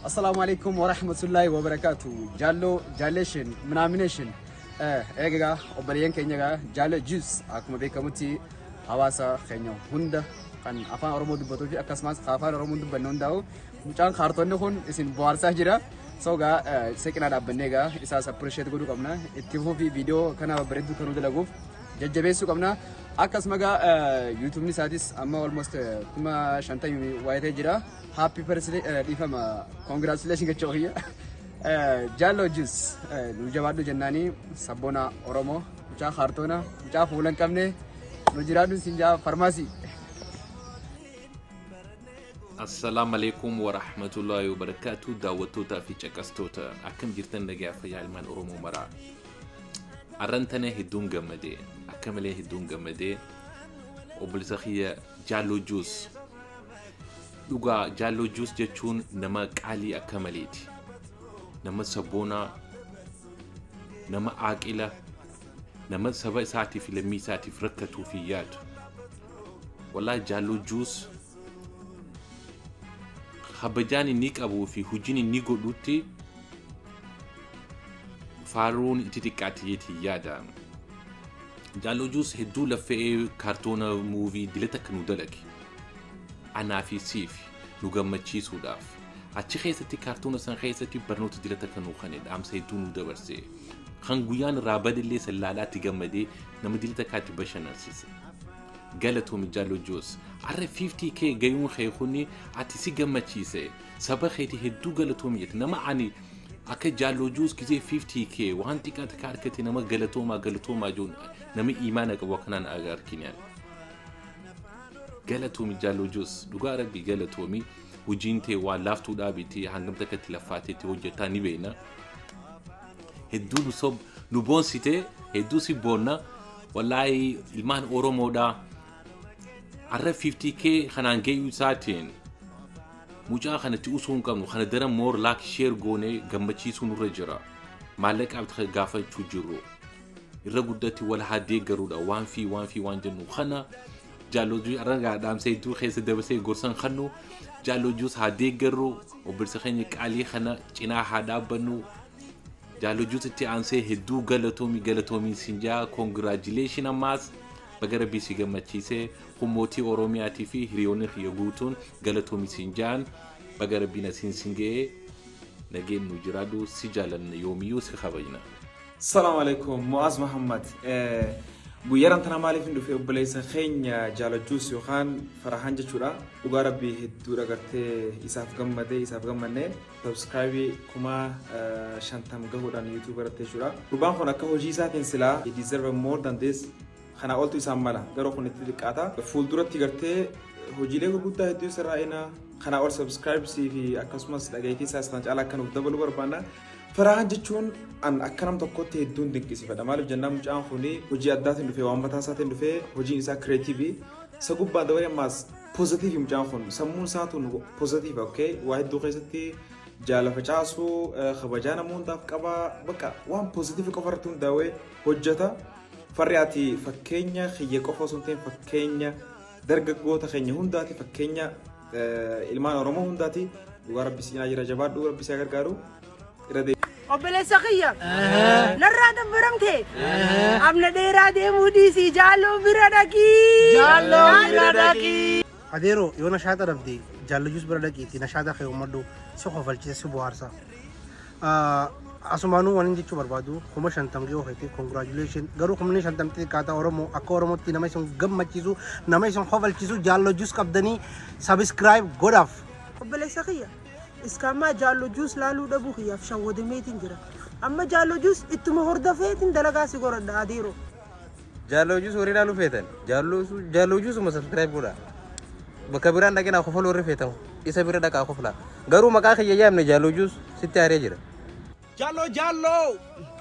Assalaamu alaikum warahmatullahi wabarakatuh. Jaallo jaalleeshin minaamination eegaa obboleeyyan keenya egaa Jaallo Juice akkuma beekamutti hawaasa keenya hunda kan afaan Oromoo dubbatuu fi akkasumas kan afaan Oromoo dubbanne hundaa'u mucaan kaartonni kun isin bohaarsaa jira. So egaa isa cinaa dhaabbannee egaa isaas appreciate godhuu qabna. Itti fufii viidiyoo kana babbareedduu kan nu dalaguuf jajjabeessuu qabna. Akkasuma egaa yuutuubni isaatis amma almost 50,000 waayitee jira. Happy birthday, dhiifama, congratulation jechuu kiyya. Jaallo Juice, nu jabaadhu jennaanii, sabboona Oromoo, mucaa kaartoona, mucaa fuula hin qabne, nu jiraadhu siin jaa farmaasii. Assalaamu alaikum wa rahmatullahi wa barakaatu. Daawwattootaa fi caqastoota, akkam jirtan? Nagaa fayyaa ilmaan Oromoo maraa? Arran tana hedduun gammadee, akka malee hedduun gammadee. Obboleessa kiyya Jaallo Juice, dhugaa Jaallo Juice jechuun nama qaalii akka maleeti, nama sabboonaa, nama aaqila, nama saba isaatiif lammii isaatiif rakkatuu fi yaadu. Wallaahi Jaallo Juice kabajaan inni qabuu fi hojiin inni godhutti faaruun itti xiqqaatti jeetii yaada. Jaallo Juice hedduu laffa'ee kaartoona movie dilata akka nu dalage. Anaa fi siif nu gammachiisuudhaaf. Achi keessatti kaartoona san keessatti barnoota dilata akka nu kane, dhaamsa hedduu nu dabarse. Kan guyyaan irraa badillee sallaalaatti gammadee nama dilata kaatti bashannansiise. Galatoomi Jaallo Juice. Arra 50K gayuun kee kuni ati si gammachiise. Saba keetii hedduu galatoomi jette. Nama ani akka Jaallo Juice gisee 50K waan xiqqaa takka argate nama galatoomaa galatoomaa jiru, nama imaana qabu akkanaan argine. Galatoomi Jaallo Juice, dhugaa rabbii galatoomi. Hojiin tee waan laaftuu dhaabiti, hangam takkatti laffaateetti hojjetaa ni beekna. Hedduu nu sob nu boonsite, hedduu si boonna. Wallaahi ilmaan Oromoodhaa. Arra 50K kanaan gahuu isaatiin mucaa kanatti usuu hin qabnu. Kana daran more like, share goonee gammachiisuu nurra jira. Maallaqaaf gaafachuu jirru. Irra guddatti wal haa deeggaruudha waan fi waan fi waan jennu kana. Jaallo Juice arra dhaamsa hedduu keessa dabarsee gorsan kannu, Jaallo Juice haa deeggarru, obboleessa keenya qaalii kana cinaa haa dhaabbannu. Jaallo Juice itti aansee hedduu galatoomii, galatoomii siin jaa. Congratulation, ammaas baga rabbii si gammachiisee. Hummootii Oromiyaatii fi hiriyoonni kiyya guutuun galatoomii siin jaan. Baga rabbiin asiin siin ga'ee, nageen nu jiraadhu, si jaalanna, yoomiyyuu si kabajna. Salaamu alaikum, Mu'aaz Muhammad. Guyyaan tana maaliif hin dhufe? Obboleessa keenya Jaallo Juice yookaan Farahaan jechuudha. Dhugaa rabbii hedduudha gartee isaaf gammadee, isaaf gammannee subscribe 50,000 gahuudhaan YouTube irratti jechuudha. Gurbaan kun akka hojii isaatiin silaa he deserve more than this, kana oltu isaan mala, garuu kun itti xiqqaata. Fuulduratti gartee hojiilee gurguddaa hedduu isarraa ina kana ol subscribe fi akkasumas dhageettii isaas kan caalaa akka nuuf dabaluu barbaanna. Farahaan jechuun an akka nam tokkotti hedduun dinqisiifadha. Maaliif jennaan, mucaan kun hojii addaatiin dhufee, waan mataa isaatiin dhufee, hojiin isaa creative. Isa gubbaa dabalee ammaas positive, mucaan kun sammuun isaatuun positive, okay? Waa hedduu keessatti jaala facaasuu, kabajaa nama hundaaf qaba, bakka waan positive qofa irratti hundaa'ee hojjeta. Farri, ati fakkeenya kiyya qofa osoo hin ta'in fakkeenya dargaggoota keenya hundaati, fakkeenya ilmaan Oromoo hundaati. Dhugaa rabbi siinaa jira, jabaadhu, rabbi si gargaaru. Irra Obboleessa kiyya, narraa dabbaramte, amna dheeraa deemuu dhiisii Jaalloo bira dhaqii. Jaalloo bira dhaqii. Adeeroo, yoo nashaata dhabde Jaallo Juice bira dhaqiitii nashaata kee uummadhu, si kofalchiisa, si bohaarsa. Asumaanuu waan inni jechuu barbaadu, 50,000 gahuu keetiif congratulation. Garuu 50,000 xiqqaata. Oromoo akka Oromootti nama isin gammachiisu, nama isin kofalchiisu Jaallo Juice qabdanii, subscribe godhaaf. Obboleessa kiyya, iskaammaa Jaallo Juice laaluu dhabuu kiyyaaf shawwadameetiin jira. Amma Jaallo Juice ittuma hordofeetiin dalagaa si godhadha, adeeroo. Jaallo Juice warri ilaaluu feetan Jaallo Juice uma subscribe godha. Bakka biraan dhaqinaa, kofaluu warri feetan isa bira dhaqaa koflaa. Garuu maqaa kiyya yaamne, Jaallo Juice sitti aaree jira. Jaallo, Jaallo,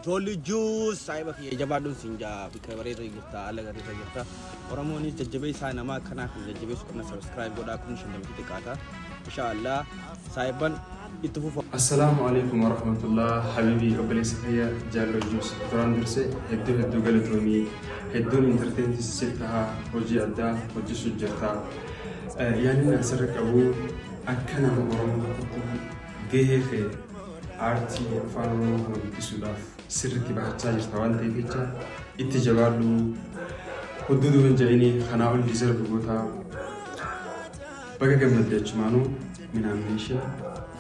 Jolly Juice, saahiba kiyya, jabaadhuun siin jaa. Bikka bareeda jirta, haala gaarii jirta. Oromoonis jajjabeessaa, nama akkanaa kan jajjabeessu qabna. Subscribe godhaa, 50,000 xiqqaata. Inshaallah saahiban itti fufa. Assalaamu alaikum warahmatullah. Habiibii, obboleessa kiyya Jaallo Juice, duraan dursee hedduu hedduu galatoomii. Hedduun entertainment siif tahaa, hojii addaa hojjechuu jirta. Yaadni asirra qabu, akka nama Oromoo tokkotti Gahee kee aartii afaan Oromoo kana guddisuudhaaf sirriitti bahachaa jirta waan ta'eef jecha itti jabaadhu. Hudduu duuban jedhanii kanaa ol deserve gootaa. Baga gammadde achumaanuu minaamination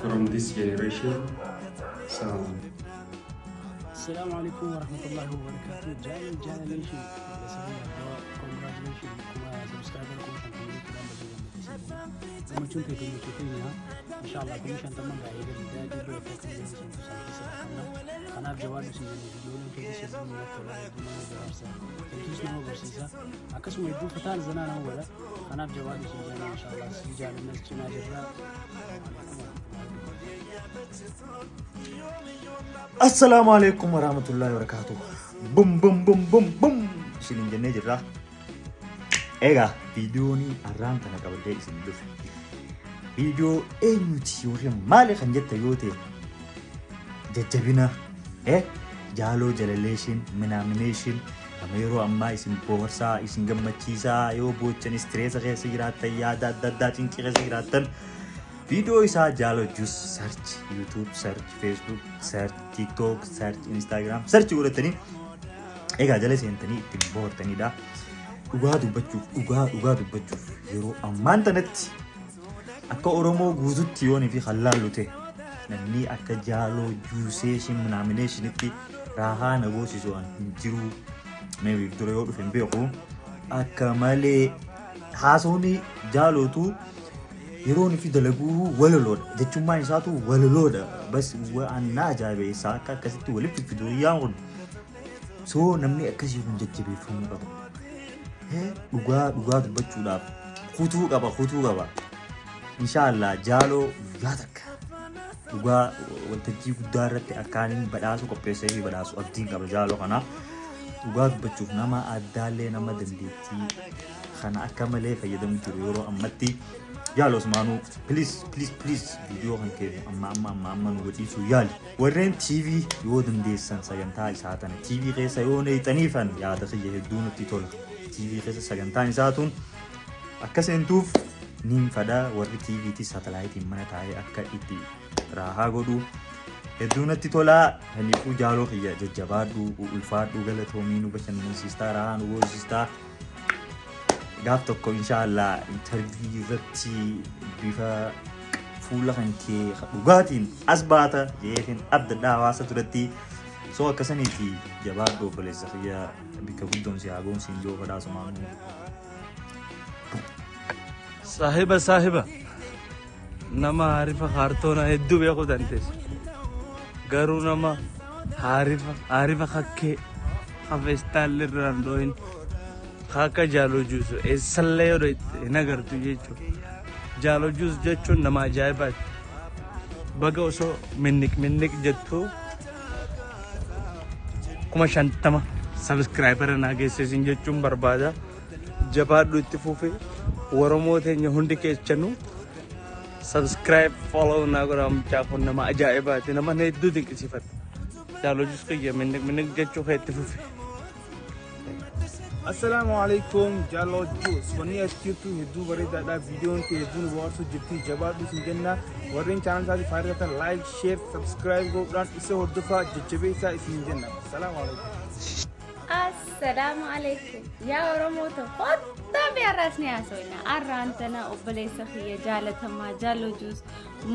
from this generation. Salaam. السلام عليكم ورحمة الله وبركاته. جال جالنيشن congratulation kuma subscriber 50,000 gammachuun ta'e gammachuu keenya inshallah 50,000 gaa'ee gadi dhibba tokko kan jedhu sun isaan keessa qabna. Kanaaf jawaabni isin jennu viidiyooleen keessa hedduu namatti tola, hedduu nama bohaarsa, hedduus nama barsiisa, akkasuma hedduu fataan zanaa nama godha. Kanaaf jawaabni isin jenna inshallah si jaalannas cinaa jirra. Assalaamu alaikum warahmatullahi wabarakatuh. Bum bum bum bum bum isiniin jennee jirra. Egaa viidiyoon har'aan tana qabadhee isin dhufe. Viidiyoo eenyuti yookiin maali kan jette yoo ta'e jajjabina jaaloo jalaleeshin minaamineeshin nama yeroo ammaa isin bohaarsaa isin gammachiisaa yoo boochan istireesa keessa jiraattan yaada adda addaa cinqii keessa jiraattan viidiyoo isaa Jaaloo Juus search YouTube, search Facebook, search TikTok, search Instagram search godhatanii egaa jala seentanii ittiin bohaartanidha. Dhugaa dubbachuuf, dhugaa dhugaa dubbachuuf, yeroo ammaan tanatti akka Oromoo guututti yoonii fi hallaallu ta'e namni akka Jaaloo Juuseeshin minaamineeshinitti raahaa na boosisu waan hin jiru. Maybe dura yoo dhufe hin beeku. Akka malee haasawni jaalootu yeroo inni fi dalaguu walaloodha. Jechummaan isaatu walaloodha. Bas waan na ajaa'ibe isaa akka akkasitti walitti fiduu hiyyaan kun. So namni akkasii kun jajjabeeffamuu qaba. Dhugaa dhugaa dubbachuudhaaf kutuu qaba, kutuu qaba. Inshaallah Jaaloo guyyaa takka dhugaa waltajjii guddaa irratti akkaaniin badhaasu qopheessee fi badhaasu abdiin qaba Jaaloo kana. Dhugaa dubbachuuf nama addaallee nama dandeettii kana akka malee fayyadamu jiru yeroo ammatti. Jaaloo Osmaanuu, please, please, please, viidiyoo kan kee amma amma amma amma nu godhiisuu yaali. Warreen TV yoo dandeessan sagantaa isaa tana TV keessa yoo neexaniifan yaada kiyya hedduu nutti tola. TV keessa sagantaan isaa tun akka seentuuf niin fadha. Warri TVti saatalaayitiin mana taa'ee akka itti raahaa godhu hedduu natti tola. Kanaafuu Jaaloo kiyya jajjabaadhu, ulfaadhu, galatoomii, nu bashannansiistaa, raahaa nu goosistaa. Gaaf tokko inshaallah interview irratti bifa fuula kan kee dhugaatiin as baata jeetiin abdadhaa hawaasa duratti. So akkasaniiti, jabaadhu obboleessa kiyya, bikka guddoon si haa goonsiin joo badhaasumaanuu. Saahiba, saahiba, nama haarifa kaartoona hedduu beekuu dandeessu. Garuu nama haarifa haarifa kakkee hafeestaalli irraan dho'in akka Jaaloo Juusu eessallee yoo dho'ite hin agartu jechuudha. Jaaloo Juus jechuun nama ajaa'ibaati. Baga osoo minniq minniq jettuu 50,000 subscriber naa geessisin jechuun barbaada. Jabaadhu, itti fufi. Oromoo teenya hundi keessanuu subscribe, follow naa godhaa. Mucaa kun nama ajaa'ibaati, nama hedduu dinqisiifadha. Jaaloo Juus kiyya, minniq minniq jechuu kee itti fufi. Assalaamu alaikum Jaaloo Juus. Wanni as jirtu hedduu bareedaadha. Viidiyoon kee hedduu nu bohaarsu jirti. Jabaadhu sin jenna. Warreen channel isaatii faayidaa like, share, subscribe godhuudhaan isa hordofaa, jajjabeessaa isin jenna. Assalaamu alaikum. Assalaamu alaikum. Yaa Oromoota, kottaa har'aas ni haasofna. Har'aan tana obboleessa kiyya jaalatamaa Jaaloo Juus,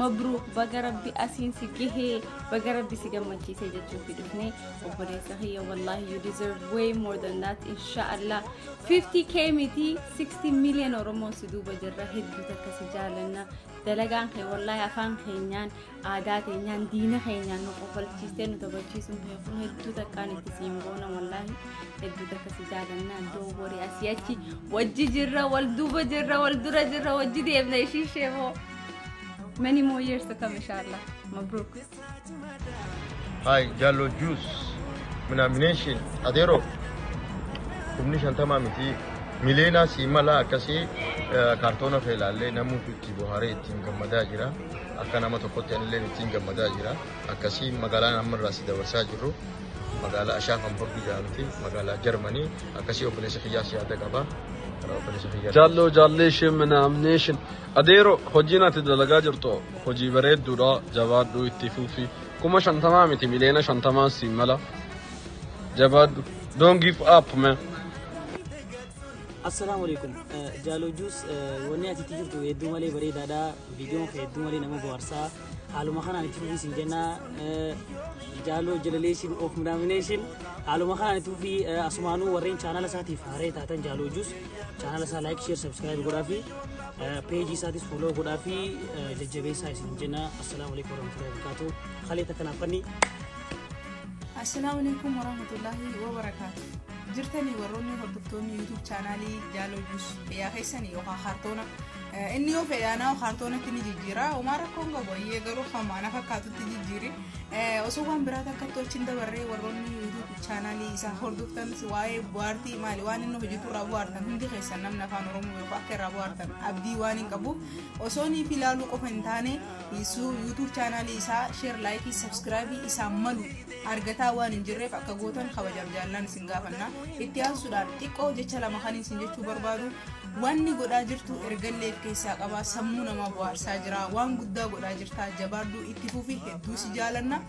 mabruuk, baga rabbi asiin si gahee, baga rabbi si gammachiisee jechuuf dhufne. Obboleessa kiyya, wallahi you deserve way more than that. Inshaallah 50K miti, 60 million Oromoon si duuba jirra, hedduu takka si jaalanna. Dalagaan kee wallahi afaan keenyaan, aadaa keenyaan, diina keenyaan nu qofalchiistee nu taphachiisuun kee kun hedduu takkaan itti siin boona. Wallahi hedduu takka si jaalanna. Don't worry, asii achi wajji jirra, wal duuba jirra, wal dura jirra, wajji deemna ishii sheemoo. Many more years to come, inshallah. Mabruk. Hi, Jalo Juice. Nomination. Adeero. 50,000 miti. Mileenaa sii mala akkasii kaartoona feelaallee namuutu itti bohaaree ittiin gammadaa jira. Akka nama tokkotti anillee ittiin gammadaa jira. Akkasii magaalaan amma irraa si dabarsaa jirru magaalaa Ashaaf Hamburg jedhamti. Magaalaa Jarmanii. Akkasii obboleessa kiyyaa si yaada qaba. Obboleessa kiyya. Jaalloo jaalleeshin minaamneeshin adeero hojiin ati dalagaa jirtu hojii bareedduudha, jabaadhu, itti fufi. 50,000 miti, 50,000,000 siin mala, jabaadhu, don't give up, man. Assalaamu alaikum. Jaaloo Juus, wanni ati jirtu hedduu malee bareedaadha. Viidiyoon kee hedduu malee nama bohaarsaa. Haaluma kanaan itti fufii siin jenna. Jaaloo jalaleeshin of nomination. Haaluma kanaan itti fufii. Asumaanuu warreen chaanala isaatiif haaree taatan, Jaaloo Juus chaanala isaa like, share, subscribe godhaa fi peejii isaatis follow godhaa fi jajjabeessaa isin jenna. Assalaamu alaikum warahmatullahi wabarakatuh. Kalee takka fanni. Assalaamu alaikum warahmatullahi wabarakaatu. Jirtanii warroonni hordoftoonni YouTube chaanaalii Jaaloo Juus, fayyaa keessanii yookaan kaartoona inni yoo fedhaanaa kaartoonatti ni jijjiira, homaa rakkoon qabu ayyee, garuu hamaana fakkaatutti jijjiiri. Osoo waan biraa takka tolchin dabarree, warroonni YouTube chaanaalii isaa hordoftan, waa'ee bu'aartii maali waan inni hojjetu irraa bu'aartan hundi keessan, namni afaan Oromoo yookaan akka irraa bu'aartan abdii waan hin qabu, osoo niif ilaaluu qofa hin taane YouTube chaanaalii isaa share, like, subscribe isaan malu argataa waan hin jirreef akka gootan kabajaaf jaallaan isin gaafanna. Itti aansuudhaan xiqqoo jecha lama kan isin jechuu barbaadu, wanni godhaa jirtu ergalleef keessaa qabaa, sammuu namaa bohaarsaa jira, waan guddaa godhaa jirta, jabaadhu, itti fufi, hedduu si jaalanna.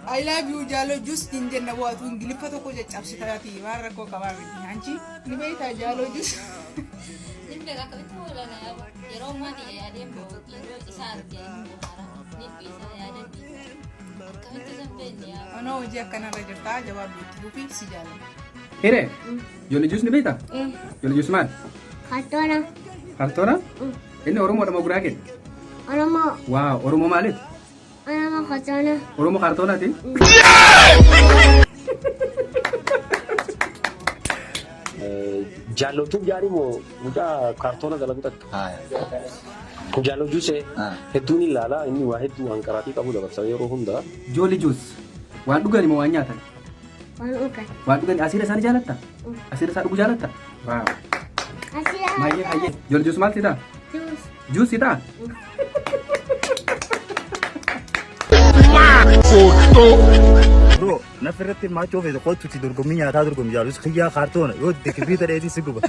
I love you, Jaaloo Juus hin jenna. Bu'aatu Ingiliffa tokko caccabsitaati, waan rakkoo qabaa miti, anchi ni beektaa, Jaaloo Juus. Ni beeka, akkamitti oolan yeroo ammaati yaadeen bahu, yeroo isa argee ni bohaara, ni dhiisa, yaadan dhiisa, akkamitti san beekne yaa. Onoo hojii akkanarra jirta, jabaadhu, itti fufi, si jaalanna. Hiree, Joolli Juus ni beektaa? Joolli Juus maal? Kartoona. Kartoona? Inni Oromoodha moo Guraagee? Oromoo. Waaw, Oromoo maaliiti? Oromoo kartoona. Oromoo kaartoonaati? Jaallotuun gaarii moo mucaa kaartoona dalagu takka? Jaallo Juusee hedduun ilaala, inni waa hedduu waan qaraatii qabu dabarsa yeroo hundaa. Joolli Juus waan dhugan moo waan nyaatan? Waan dhugan. Waan dhugan. Asiira isaanii jaalatta? Asiira isaa dhuguu jaalatta? Waaw. Asiira. Hayyee hayyee. Joolli Juus maal si ta'a? Juus. Juus si ta'a? Bro, nafi irratti hirmaachuu feete kottuti, dorgommii nyaataa dorgommii jaalus kiyyaa kaartoona yoo dikbii ta'eetii si guba.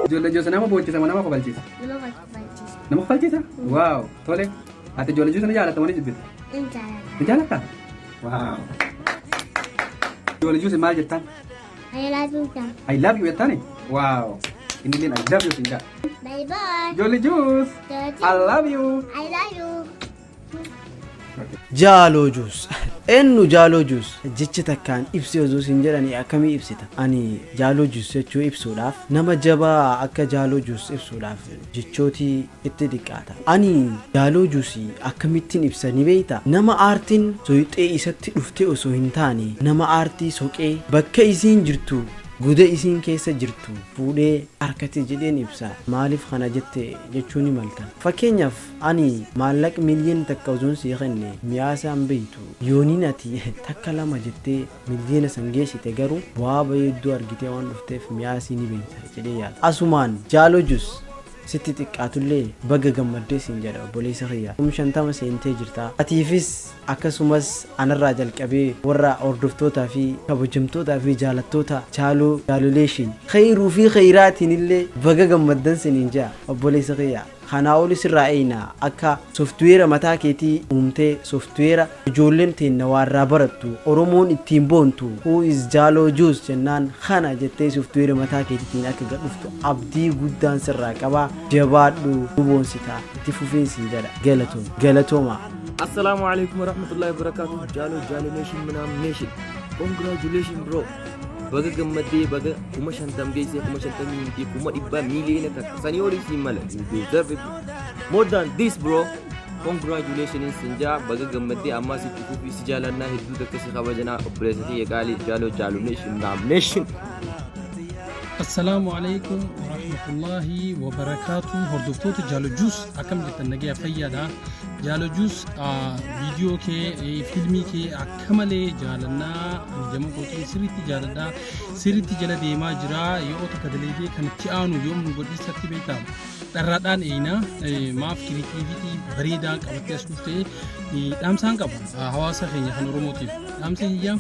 Ijoollee Juus nama boochisa moo nama kofalchiisa? Nama kofalchiisa. Nama kofalchiisa? Waaw, tole. Ati ijoollee Juus ni jaalatta moo ni jibbita? Ni jaalladha. Ni jaalatta? Waaw. Ijoollee Juus maal jettaan? I love you. I love you jettaani? Waaw. Inni illeen I love you siin jedha. Bye bye. Ijoollee Juus. I love you. I love you. Jaaloo Juus. Eenyu Jaaloo Juus? Jecha takkaan ibsi osoo siin jedhanii akkamii ibsita? Ani Jaaloo Juus jechuu ibsuudhaaf, nama jabaa akka Jaaloo Juus ibsuudhaaf jechooti itti xiqqaata. Ani Jaaloo Juusii akkamittiin ibsa ni beektaa? Nama aartiin soyixee isatti dhufte osoo hin taane, nama aartii soqee bakka isiin jirtu, guda isiin keessa jirtu fuudhee harkate jedheen ibsa. Maaliif kana jette jechuu ni malta. Fakkeenyaaf, ani maallaqa 1,000,000 osoon sii kenne mi'aasaa hin beektu. Yooniin ati takka lama jettee miliyoona san geessite garuu bu'aa bahii hedduu argitee waan dhufteef mi'aasii ni beekta jedhee yaada. Asumaan Jaaloo Juus, sitti xiqqaatullee baga gammaddee siin jedha, obboleessa kiyya. 50,000 seentee jirta. Atiifis akkasumas anarraa jalqabee warra hordoftootaa fi kabajamtootaa fi jaalattoota Jaaloo Jaaloleeshin khayruu fi khayraatiin illee baga gammaddan siniin jedha, obboleessa kiyya. Kanaa oli sirraa eeyna, akka softweera mataa keetii uumtee, softweera ijoolleen teenna waa irraa barattu, Oromoon ittiin boontu, "Who is Jaaloo Juus?" jennaan kana jettee softweera mataa keetiitiin akka gad dhuftu abdii guddaan sirraa qaba. Jabaadhu, nu boonsita, itti fufiinsi jedha. Galatoom, galatooma. Assalamu alaikum warahmatullahi wabarakatuh. Jalo Jalo Nation Minam Nation. Congratulations, bro. Baga gammaddee, baga 50,000 geessee, 50,000 miti, 100,000, 1,000,000 sanii olii siin mala. You deserve it more than this, bro. Congratulations siin jaa, baga gammaddee, ammaa sitti fufii, si jaalannaa, hedduu takka si kabajanaa, obboleessa kiyya qaalii, Jalo Jalo Nation Minam Nation. Assalaamu alaikum warahmatullahi wabarakaatu. Hordoftoota Jaalo Juus, akkam jirtan? Nagaya, fayyaadha? Jaalo Juus, viidiyoo kee, fiilmii kee akka malee jaalannaa. Ani gama kootiin sirriitti jaaladha, sirriitti jala deemaa jira. Yoo takka dalaydee kan itti aanu yoom nu godhiisatti beekama dharraadhaan eeyna. Maaf creativity bareedaa qabattee as dhuftee dhaamsaan qaba hawaasa keenya kan Oromootiif dhaamsa hiyyaa.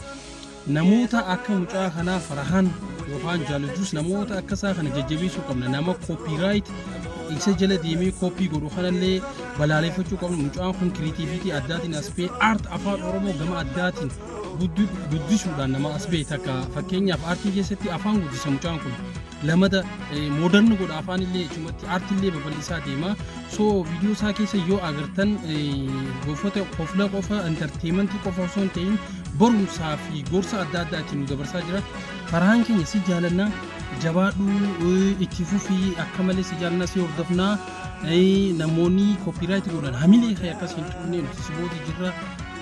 Namoota akka mucaa kanaa Farahaan yookaan Jaaloo Juus, namoota akkasaa kana jajjabeessuu qabna. Nama copyright isa jala deemee copy godhu kanallee balaaleffachuu qabna. Mucaan kun creativity addaatiin as ba'e, art afaan Oromoo gama addaatiin guddisuudhaan nama as ba'e takka. Fakkeenyaaf, aartii keessatti afaan guddisa mucaan kun. Lamada modern godha, afaan illee achumatti aartii illee babal'isaa deema. So viidiyoo isaa keessa yoo agartan, gofoota kofla qofa, entertainment qofa osoo hin ta'in, barumsaa fi gorsa adda addaa ittiin nu dabarsaa jira. Farhaan keenya, si jaalannaa, jabaadhu, itti fufii. Akka malee si jaalannaa, si hordofnaa. Namoonni copyright godhan hamilee kee akkas hin xuqne, nuti si booda jirra.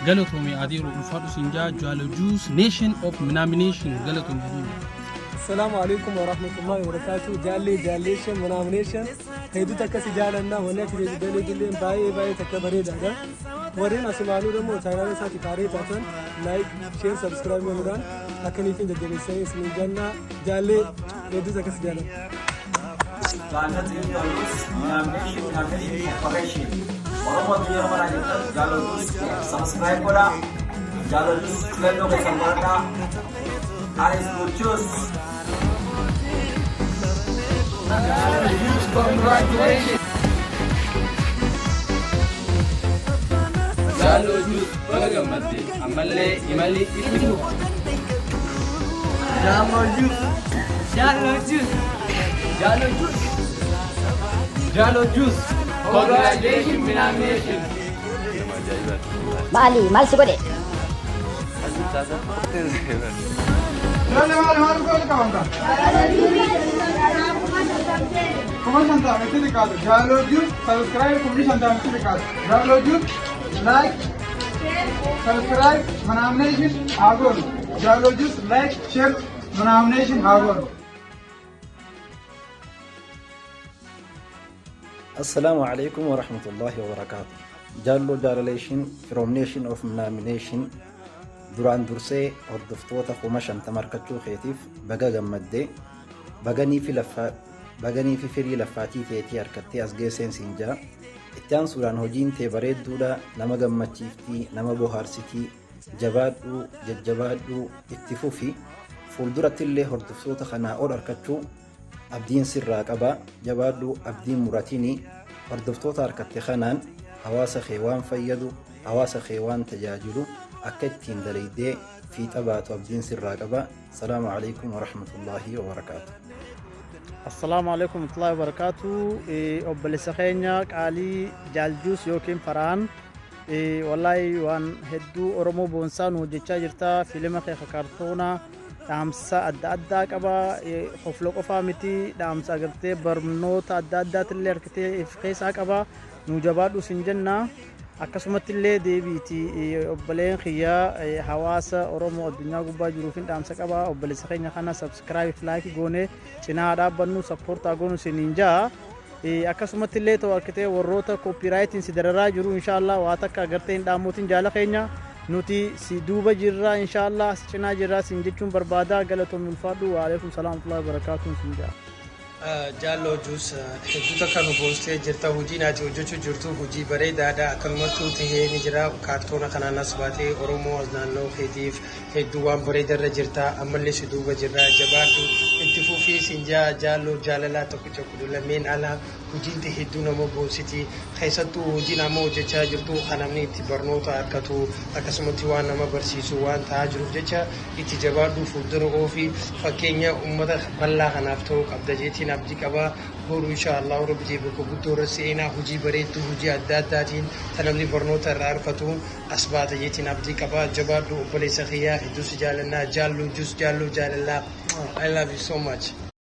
Galatoome adeero, ulfaadhu siin jaa. Jaalo Juus, nation of nomination, galatoome habiibi. Assalamu alaikum warahmatullahi wabarakatuh. Jaallee jaalleeshan manaamination hedduutu akkasi jaalannaa. Wanni ati dalagilleen baay'ee baay'ee takka bareedaadha. Warreen asumaanuu immoo chaanaala isaati kaaree taatan, like, share, subscribe godhuudhaan akkaniifin jajjabeessanii isinii jannaa. Jaallee, hedduutu akkasi jaalanna. Jaallattiin Jaalus Nomination Nomination Corporation. Oromoo addunyaa maraa jirtan, Jaalladhus subscribe godhaa. Jaalladhus filannoo keessan godhadhaa. Anis gochuus. Congratulations! Jaaloo Juus, baga gammadde, ammallee imalli itti fufa. Jaaloo Juus. Jaaloo Juus. Jaaloo Juus. Jaaloo Juus. Congratulations, nomination. Maali, maal si godhe? Maal maal maal goole qabamta? 50,000 itti xiqqaatu. Jaaloo Juus subscribe 50,000 itti xiqqaatu. Jaaloo Juus like, subscribe nomination haa goonu. Jaaloo Juus like, share, nomination haa goonu. Assalamu alaikum wa rahmatullahi wa barakatuh. Jaallo Jaalalation from Nation of Nomination, duraan dursee hordoftoota 50,000 harkachuu keetiif baga gammaddee, baganii fi firii laffaatii teetii harkattee as geesseen siin jaa. Itti aansuudhaan, hojiin tee bareedduudha, nama gammachiiftii, nama bohaarsitii, jabaadhuu, jajjabaadhuu, itti fufi. Fuulduratti illee hordoftoota kanaa ol harkachuu abdiin sirraa qaba. Jabaadhuu, abdiin muratinii. Hordoftoota harkatte kanaan hawaasa kee waan fayyadu, hawaasa kee waan tajaajilu akka ittiin dalaydee fiixa baatu abdiin sirraa qaba. Salaamu alaikum warahmatullaahi wabarakaatu. Assalaamu alaikum warahmatullahi wabarakatuh. Obboleessa keenya qaalii Jaaljuus yookiin Faraan, wallaahi waan hedduu Oromoo boonsaa nu hojjechaa jirta. Fiilima kee kaartoonaa dhaamsa adda addaa qaba. Kofla qofaa miti, dhaamsa agartee barnoota adda addaatillee harkitee of keessaa qaba. Nu jabaadhu sin jenna. Akkasumatti illee deebiiti, obboleen kiyya, hawaasa Oromoo addunyaa gubbaa jiruufin dhaamsa qaba. Obboleessa keenya kana subscribe, like goone cinaa dhaabbannu, support goonu siniin jaa. Akkasumatti illee ta'u harkitee warroota copyrightiin si dararaa jiru, inshaallah waa takka agartee hin dhaamotin. Jaala keenya, nuti si duuba jirra, inshaallah si cinaa jirra sin jechuun barbaada. Galatoomii, ulfaadhu. Waalaikum salaam warahmatullahi wabarakaatuun sin jaa. Jaalloo Juus, hedduu takka nu boostee jirta. Hojiin ati hojjechuu jirtu hojii bareedaadha. Akkanumattuu tahee ni jira. Kaartoona kanaan as baatee Oromoo as naannoo keetiif hedduu waan bareedarra jirta. Ammallee si duuba jirra, jabaadhu, itti fufii sinjaa. Jaalloo jaalalaa tokkicha kudha lameen ala hojiin ta'e hedduu nama boonsiti. Keessattuu hojiin amma hojjechaa jirtu kan namni itti barnoota argatu, akkasumatti waan nama barsiisu waan ta'aa jiruuf jecha, itti jabaadhu, fuuldura oofii, fakkeenya uummata bal'aa kanaaf ta'uu qabda jeetiin abdii qaba. Boru insha Allah rabbi jee bakka guddoo irra seenaa hojii bareedduu, hojii adda addaatiin ta namni barnoota irraa argatu as baata jeetiin abdii qaba. Jabaadhu obboleessa kiyyaa, hedduu si jaalannaa. Jaalloo Juus, jaalloo jaalalaa, I love you so much.